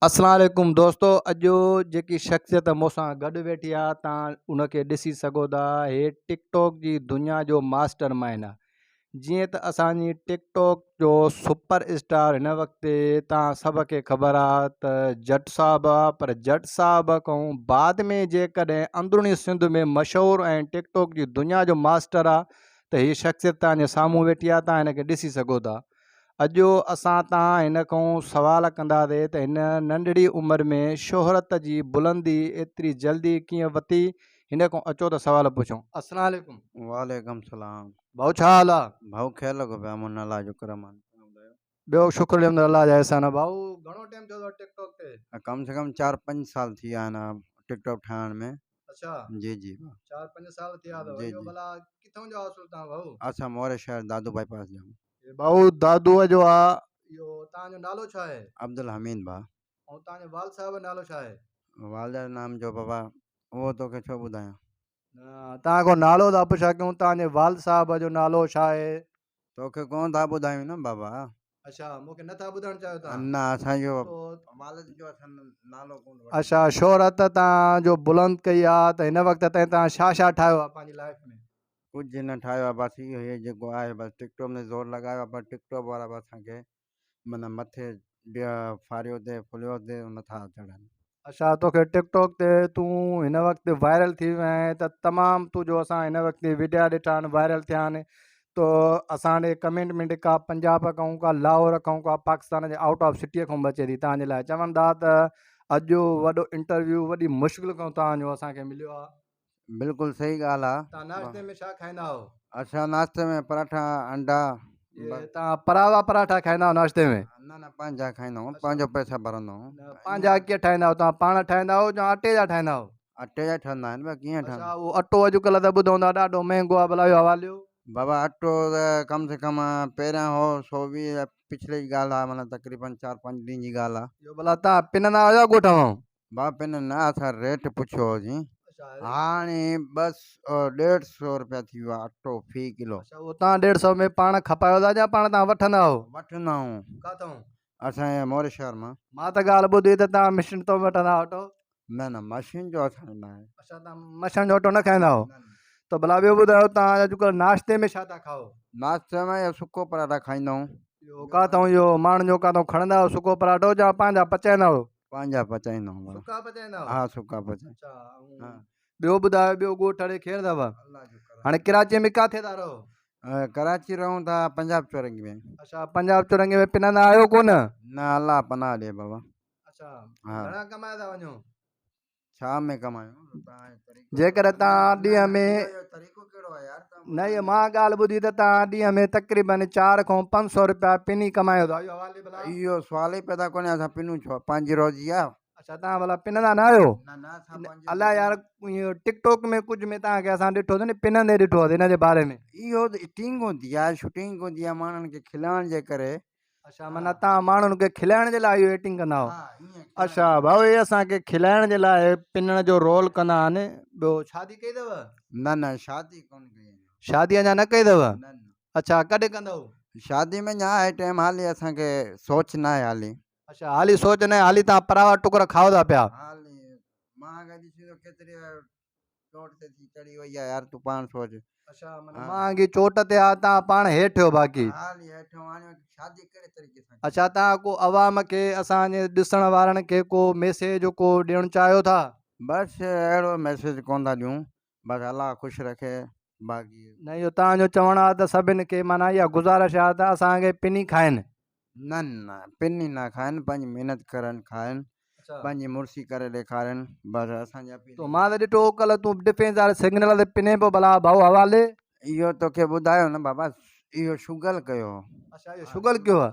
اسلام عليڪم دوستو اڄ جيڪي شخصيت مون سان گڏ ويٺي آ تان ان کي ڏسي سگهو ٿا هي ٽڪ ٽاڪ جي دنيا جو ماسٽر مائنڊ آ جيئن ته اسان جي ٽڪ ٽاڪ جو سپر اسٽار هن وقت تان سڀ کي خبر آ ته جٽ صاحب آ پر جٽ صاحب کان بعد ۾ جيڪڏهن اندروني سنڌ ۾ مشهور ۽ ٽڪ ٽاڪ جي دنيا جو ماسٽر آ ته هي شخصيت تان جي سامهون ويٺي آ تان هن کي ڏسي سگهو ٿا اڄ اسان تان هن کان سوال ڪنداسي ته هن ننڍڙي عمر ۾ شهرت جي بلندي ايتري جلدي ڪيئن وتي هن کان اچو ته سوال پڇون. السلام عليڪم. وعليڪم السلام. ڀائو ڇا حال آ. ڀائو خير لڳو پيو آ مون الله جو ڪرم آ توهان ٻڌايو. ٻيو شڪر الحمد الله جا احسان آ. ڀائو گهڻو ٽيم ٿيو اٿو ٽڪ ٽاڪ تي. ڪم سي ڪم 4 5 سال ٿي ويا آهن ٽڪ ٽاڪ ٺاهڻ ۾. اڇا. جي جي. 4 5 سال ٿيا اٿو. جي اهو جي. ڀلا ڪٿون جو اصل تان ڀائو. اسان موري شهر دادو باء پاس جا. هي ڀائو دادوء جو آ. اهو تان جو نالو ڇا آهي؟ عبدالحميد ڀاء. ۽ تان جي والد صاحب جو نالو ڇا آهي؟ والد جو نام جو بابا اهو توکي ڇو ٻڌايان. نه تان کان نالو ٿا پڇا ڪيون تان جي والد صاحب جو نالو ڇا آهي؟ توکي ڪون ٿا ٻڌايون نه بابا. اڇا مون کي نه ٿا ٻڌائڻ چاهيو تان. نه اسان جو والد جو اسان نالو ڪون وٺندا. اڇا شهرت تان جو بلند ڪئي آ ته هن وقت تائين تان ڇا ڇا ٺاهيو آ پنهنجي لائف ۾؟ ڪجهه نه ٺاهيو آ بس اهو ئي جيڪو آهي بس ٽڪ ٽاڪ ۾ زور لڳايو آ پر ٽڪ ٽاڪ وارا به اسان کي معنيٰ مٿي ڦاريو تي ڦليو تي نٿا چڙهن. اڇا توکي ٽڪ ٽاڪ تي تون هن وقت وائرل ٿي ويو آهين ته تمام تو جو اسان هن وقت وڊيا ڏٺا آهن وائرل ٿيا آهن تو اسان ڏي ڪمينٽ ۾ ڪا پنجاب کان ڪا لاهور کان ڪا پاڪستان جي آئوٽ آف سٽي کان به اچي ٿي تان جي لاء چون ٿا ته اڄ وڏو انٽرويو وڏي مشڪل کان تان جو اسان کي مليو آهي. بلڪل صحيح ڳالهه آ. تان ناشتي ۾ ڇا کائيندا آهيو؟ اسان ناشتي ۾ پراٺا انڊا. تان پراوا پراٺا کائيندا آهيو ناشتي ۾؟ نه نه پنهنجا کائيندا آهيون پنهنجو پئسا ڀرندا آهيون. نه پنهنجا ڪيئن ٺاهيندا آهيو تان پاڻ ٺاهيندا آهيو يا اٽي جا ٺاهيندا آهيو؟ اٽي جا ٺهندا آهن ٻيا ڪيئن ٺهندا. اڇا اهو اٽو اڄڪلهه ته ٻڌون ٿا ڏاڍو مهنگو آهي ڀلا اهو حواليو. بابا اٽو ته ڪم سي ڪم پهريان هو 120 پڇلي جي ڳالهه آهي معنيٰ تقريبن 4 5 ڏينهن جي ڳالهه آهي. اهو ڀلا تان پنندا آهيو يا ڳوٺ مان؟ با پن نه اسان ريٽ پڇيو هوسين هاڻي بس 150 روپيا ٿي ويو آهي اٽو في ڪلو. اڇا اهو تان 150 ۾ پاڻ کپايو ٿا يا پاڻ تان وٺندا آهيو؟ وٺندا آهيون. ڪاٿئون؟ اسان جي موري شهر مان. مان ته ڳالهه ٻڌي ته تان مشين تان وٺندا آهيو اٽو. نه نه مشين جو اسان نه آهي. اڇا تان مشين جو اٽو نه کائيندا آهيو. ته ڀلا ٻيو ٻڌايو تان اڄڪلهه ناشتي ۾ ڇا ٿا کائو؟ ناشتي ۾ اهو سڪو پراٺا کائيندا آهيون. اهو ڪاٿئون اهو ماڻهن جو ڪاٿئون کڻندا آهيو سڪو پراٺو يا پنهنجا پچائيندا آهيو؟ پنهنجا پچائيندا آهيون سڪا پچائيندا آهيو؟ ها سڪا پچائيندا اڇا ها ٻيو ٻڌايو ٻيو ڳوٺ اڙي خير اٿو؟ هاڻي ڪراچي ۾ ڪاٿي ٿا رهو؟ ڪراچي رهون ٿا پنجاب چورنگي ۾. اڇا پنجاب چورنگي ۾ پنندا آهيو ڪونه؟ نه الله پناهه ڏي بابا. اڇا گهڻا ڪمائي ٿا وڃو؟ ڇا ۾ ڪمايون؟ جيڪڏهن توهان ڏينهن ۾ نه اهو مان ڳالهه ٻڌي ته توهان ڏينهن ۾ تقريبن 4 کان 500 روپيا پني ڪمايو ٿا اهو حوالي ڀلا اهو سوال ئي پيدا ڪونهي اسان پنون ڇو پنهنجي روزي آ. اڇا توهان ڀلا پنندا نه آهيو؟ الاء يار اهو ٽڪ ٽاڪ ۾ ڪجهه ۾ توهان کي اسان ڏٺو نه پنندي ڏٺو آهي ان جي باري ۾. اهو ته ايٽنگ هوندي آ شوٽنگ هوندي آ ماڻهن کي کلائڻ جي ڪري. اڇا معنيٰ توهان ماڻهن کي کلائڻ جي لاء اهو ايڪٽنگ ڪندا آهيو. اڇا ڀائو اهي اسان کي کلائڻ جي لاء پنڻ جو رول ڪندا آهن. ٻيو شادي ڪئي اٿو؟ نه نه شادي ڪونه ڪئي اڃا. شادي اڃا نه ڪئي اٿو؟ نه نه. اڇا ڪڏهن ڪندؤ؟ شادي ۾ اڃا آهي ٽيم حالي اسان کي سوچ نه آهي حالي. اڇا حالي سوچ نه آهي حالي توهان پراوا ٽڪر کائو ٿا پيا. حالي مهانگائي ڏسين ٿو ڪيتري چوٽ تي ٿي چڙهي وئي آ يار تون پاڻ سوچ. اڇا معنيٰ مهانگي چوٽ تي آ تان پاڻ هيٺ هيو باقي. حال ئي هيٺ هو هاڻي شادي ڪهڙي طريقي سان. اڇا تان ڪو عوام کي اسان جي ڏسڻ وارن کي ڪو ميسيج ڪو ڏيڻ چاهيو ٿا. بس اهڙو ميسيج ڪون ٿا ڏيون بس الله خوش رکي باقي. نه اهو تان جو چوڻ آ ته سڀن کي معنيٰ اها گذارش آ ته اسان کي پني کائن. نه نه پني نه کائن پنهنجي محنت ڪرن کائن پنهنجي مڙسي ڪري ڏيکارين بس اسان جي اپيل. تو مان ته ڏٺو هو ڪلهه تون ڊفينس واري سگنل تي پنين پيو ڀلا ڀائو حوالي. اهو توکي ٻڌايو نه بابا اهو شغل ڪيو هو. اڇا اهو شغل ڪيو هو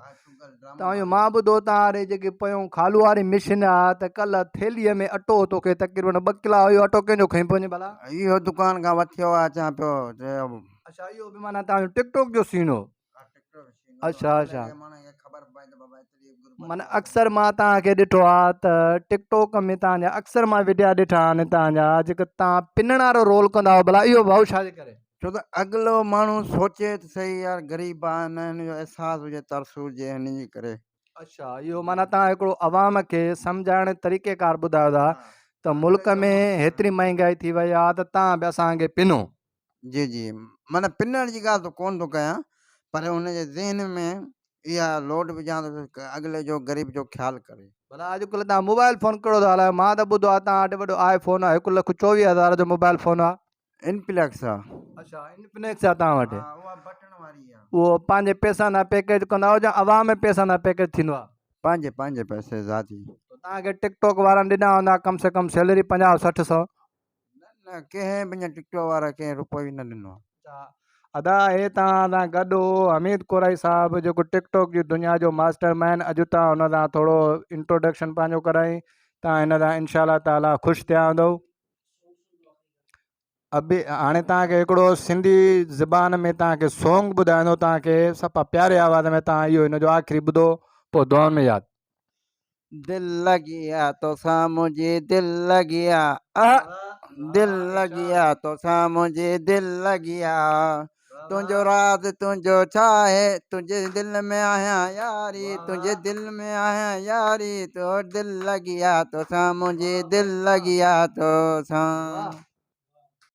تان اهو مان ٻڌو تان اڙي جيڪي پيون خالو واري مشين آ ته ڪلهه ٿيلهي ۾ اٽو توکي تقريبن 2 ڪلا اهو اٽو ڪنهن جو کڻي پيو وڃين ڀلا. اهو دڪان کان وٺيو آ اچان پيو. اڇا اهو به معنيٰ تان جو ٽڪ ٽاڪ جو سين هو. اڇا اڇا معنيٰ اڪثر مان توهان کي ڏٺو آ ته ٽڪ ٽاڪ ۾ توهان جا اڪثر مان وڊيا ڏٺا آهن توهان جا جيڪا توهان پنڻ وارو رول ڪندا آهيو ڀلا اهو ڀائو ڇا جي ڪري؟ ڇو ته اڳلو ماڻهو سوچي ته سهي يار غريب آ نه هن جو احساس هجي ترس هجي هن جي ڪري. اڇا اهو معنيٰ توهان هڪڙو عوام کي سمجهائڻ جو طريقيڪار ٻڌايو ٿا ته ملڪ ۾ هيتري مهنگائي ٿي وئي آهي ته توهان به اسان کي پنو. جي جي معنيٰ پنڻ جي ڳالهه ته ڪونه ٿو ڪيان پر ان جي ذهن ۾ اها لوڊ وجهان ٿو ته اڳلي جو غريب جو خيال ڪري. ڀلا اڄڪلهه توهان موبائل فون ڪهڙو ٿا هلايو مان ته ٻڌو آهي توهان وٽ وڏو آء فون آهي هڪ لک چوويهه هزار جو موبائل فون آهي. انفلڪس آ. اڇا انفنڪس آ توهان وٽ. ها اها بٽڻ واري آ. اهو پنهنجي پئسن سان پيڪيج ڪندا آهيو يا عوام جي پئسن سان پيڪيج ٿيندو آ. پنهنجي پنهنجي پئسي ذاتي. ته توهان کي ٽڪ ٽاڪ وارن ڏنا هوندا ڪم سي ڪم سيلري 50 60 سو. نه نه ڪنهن به ٽڪ ٽاڪ وارا ڪنهن روپيو ئي نه ڏنو آ. اڇا ادا هي توهان سان گڏ هو حميد ڪورائي صاحب جيڪو ٽڪ ٽاڪ جي دنيا جو ماسٽر مائنڊ اڄ توهان هن سان ٿورو انٽروڊڪشن پنهنجو ڪرائين توهان هن سان انشاء الله تعالي خوش ٿيا هوندؤ. ابي هاڻي توهان کي هڪڙو سنڌي زبان ۾ توهان کي سونگ ٻڌائيندو توهان کي صفا پياري آواز ۾ توهان اهو هن جو آخري ٻڌو پوء دعائن ۾ ياد. دل لڳي آ توسان منهنجي دل لڳي آ دل لڳي آ توسان منهنجي دل لڳي آ تنهنجو راز تنهنجو ڇا آهي تنهنجي دل ۾ آهيان ياري تنهنجي دل ۾ آهيان ياري تو دل لڳي آ توسان منهنجي دل لڳي آ توسان.